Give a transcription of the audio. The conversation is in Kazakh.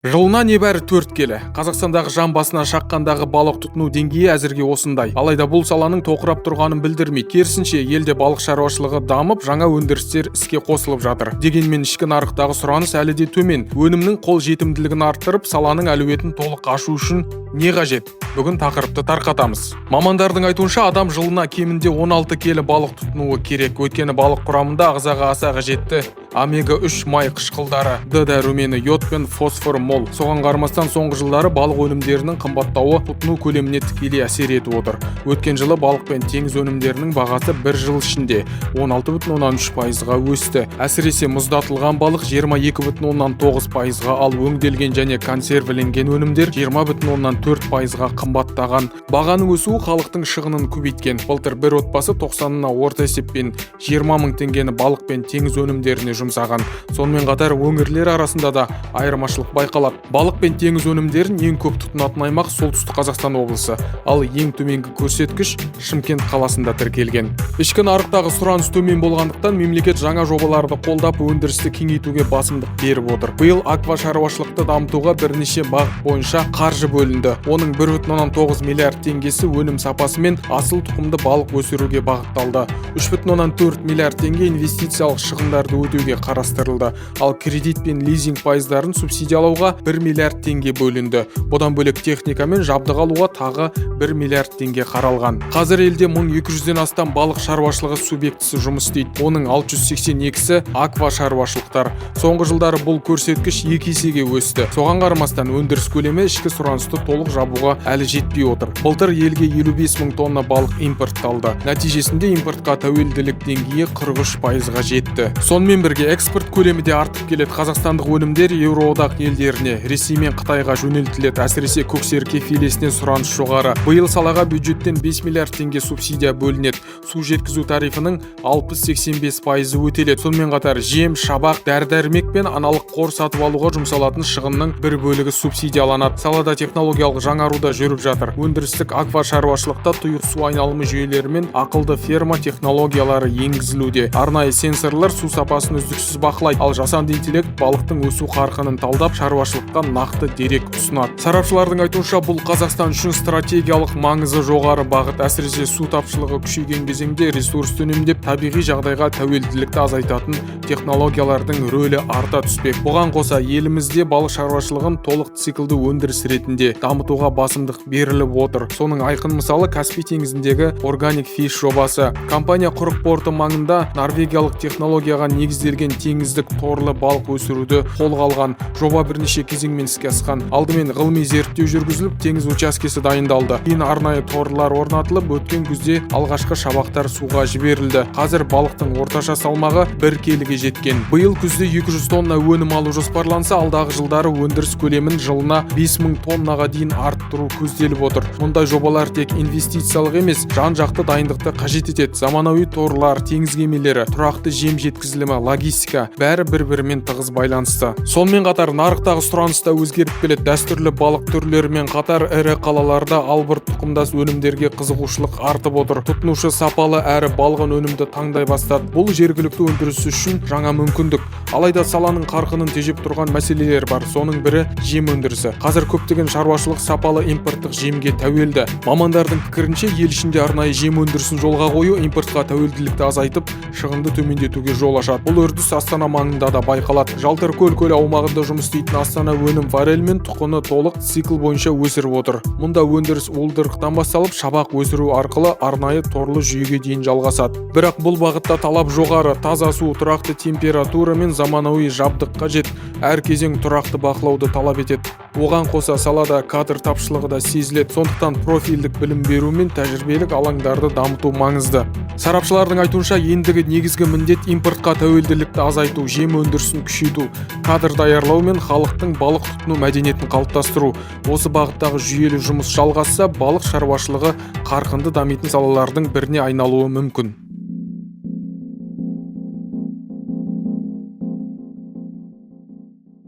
Жылына небәрі 4 келі. Қазақстандағы жан басына шаққандағы балық тұтыну деңгейі әзірге осындай. Алайда бұл саланың тоқырап тұрғанын білдірмейді. Керісінше, елде балық шаруашылығы дамып, жаңа өндірістер іске қосылып жатыр. Дегенмен ішкі нарықтағы сұраныс әлі де төмен. Өнімнің қол жетімділігін арттырып, саланың әлеуетін толық ашу үшін не қажет? Бүгін тақырыпты тарқатамыз. Мамандардың айтуынша, адам жылына кемінде 16 келі балық тұтынуы керек. Өйткені балық құрамында ағзаға аса қажетті омега 3 май қышқылдары, Д дәрумені, йод пен фосфор мол. Соған қарамастан, соңғы жылдары балық өнімдерінің қымбаттауы тұтыну көлеміне тікелей әсер етіп отыр. Өткен жылы балық пен теңіз өнімдерінің бағасы бір жыл ішінде 16,3%-ға өсті. Әсіресе мұздатылған балық 22,9%-ға, ал өңделген және консервіленген өнімдер 20,4%-ға қымбаттаған. Бағаның өсуі халықтың шығынын көбейткен. Былтыр бір отбасы 90-ына орта есеппен 20 мың теңгені балық пен теңіз өнімдеріне жұмсаған. Сонымен қатар өңірлер арасында да айырмашылық байқалады. Балық пен теңіз өнімдерін ең көп тұтынатын аймақ — Солтүстік Қазақстан облысы, ал ең төменгі көрсеткіш Шымкент қаласында тіркелген. Ішкі нарықтағы сұраныс төмен болғандықтан, мемлекет жаңа жобаларды қолдап, өндірісті кеңейтуге басымдық беріп отыр. Биыл аквашаруашылықты дамытуға бірнеше бағыт бойынша қаржы бөлінді. Оның 1,9 миллиард теңгесі өнім сапасы мен асыл тұқымды балық өсіруге бағытталды. 3,4 миллиард теңге инвестициялық шығындарды өтеуге қарастырылды. Ал кредит пен лизинг пайыздарын субсидиялауға 1 миллиард теңге бөлінді. Бұдан бөлек, техника мен жабдық алуға тағы 1 миллиард теңге қаралған. Қазір елде 1200-ден астам балық шаруашылығы субъектісі жұмыс істейді. Оның 682-сі аквашаруашылықтар. Соңғы жылдары бұл көрсеткіш екі есеге өсті. Соған қарамастан, өндіріс көлемі ішкі сұранысты толық жабуға әлі жетпей отыр. Былтыр елге 55 мың тонна балық импортталды. Нәтижесінде импортқа тәуелділік деңгейі 43%-ға жетті. Сонымен бірге экспорт көлемі де артып келеді. Қазақстандық өнімдер Еуроодақ елдеріне, Ресей мен Қытайға жөнелтіледі. Әсіресе көксерке филесіне сұраныс жоғары. Биыл салаға бюджеттен 5 миллиард теңге субсидия бөлінеді. Су жеткізу тарифінің 60-85%-ы өтеледі. Сонымен қатар жем, шабақ, дәрі-дәрмек пен аналық қор сатып алуға жұмсалатын шығынның бір бөлігі субсидияланады. Салада технологиялық жаңару да жүріп жатыр. Өндірістік аквашаруашылықта тұйық су айналымы жүйелері мен ақылды ферма технологиялары енгізілуде. Арнайы сенсорлар су сапасын үздіксіз бақылайды, ал жасанды интеллект балықтың өсу қарқынын талдап, шаруашылыққа нақты дерек ұсынады. Сарапшылардың айтуынша, бұл Қазақстан үшін стратегиялық маңызы жоғары бағыт. Әсіресе су тапшылығы күшейген кезеңде ресурсты үнемдеп, табиғи жағдайға тәуелділікті азайтатын технологиялардың рөлі арта түспек. Бұған қоса, елімізде балық шаруашылығын толық циклді өндіріс ретінде дамытуға басымдық беріліп отыр. Соның айқын мысалы — Каспий теңізіндегі Organic Fish жобасы. Компания Құрық порты маңында норвегиялық технологияға негізделген теңіздік торлы балық өсіруді қолға алған. Жоба бірнеше кезеңмен іске асқан. Алдымен ғылыми зерттеу жүргізіліп, теңіз учаскесі дайындалды. Кейін арнайы торлар орнатылып, өткен күзде алғашқы шабақтар суға жіберілді. Қазір балықтың орташа салмағы 1 келіге жеткен. Биыл күзде 200 тонна өнім алу жоспарланса, алдағы жылдары өндіріс көлемін жылына 5000 тоннаға дейін арттыру көзделіп отыр. Мұндай жобалар тек инвестициялық емес, жан жақты дайындықты қажет етеді. Заманауи торлар, теңіз кемелері, тұрақты жем жеткізілімі, логистика — бәрі бір бірімен тығыз байланысты. Сонымен қатар нарықтағы сұраныс та өзгеріп келеді. Дәстүрлі балық түрлерімен қатар ірі қалаларда албырт тұқымдас өнімдерге қызығушылық артып отыр. Тұтынушы сапалы әрі балғын өнімді таңдай бастады. Бұл жергілікті өндіріс үшін жаңа мүмкіндік. Алайда саланың қарқынын тежеп тұрған мәселелер бар. Соның бірі — жем өндірісі. Қазір көптеген шаруашылық сапалы импорттық жемге тәуелді. Мамандардың пікірінше, ел ішінде арнайы жем өндірісін жолға қою импортқа тәуелділікті азайтып, шығынды төмендетуге жол ашады. Бұл үрдіс Астана маңында да байқалады. Жалтыркөл көлі аумағында жұмыс істейтін Астана Өнім форель мен тұқыны толық цикл бойынша өсіріп отыр. Мұнда өндіріс уылдырықтан басталып, шабақ өсіру арқылы арнайы торлы жүйеге дейін жалғасады. Бірақ бұл бағытта талап жоғары: таза су, тұрақты температура мен заманауи жабдық қажет. Әр кезең тұрақты бақылауды талап етеді. Оған қоса, салада кадр тапшылығы да сезіледі. Сондықтан профильдік білім беру мен тәжірибелік алаңдарды дамыту маңызды. Сарапшылардың айтуынша, ендігі негізгі міндет — импортқа тәуелділікті азайту, жем өндірісін күшейту, кадр даярлау мен халықтың балық тұтыну мәдениетін қалыптастыру. Осы бағыттағы жүйелі жұмыс жалғасса, балық шаруашылығы қарқынды дамитын салалардың біріне айналуы мүмкін.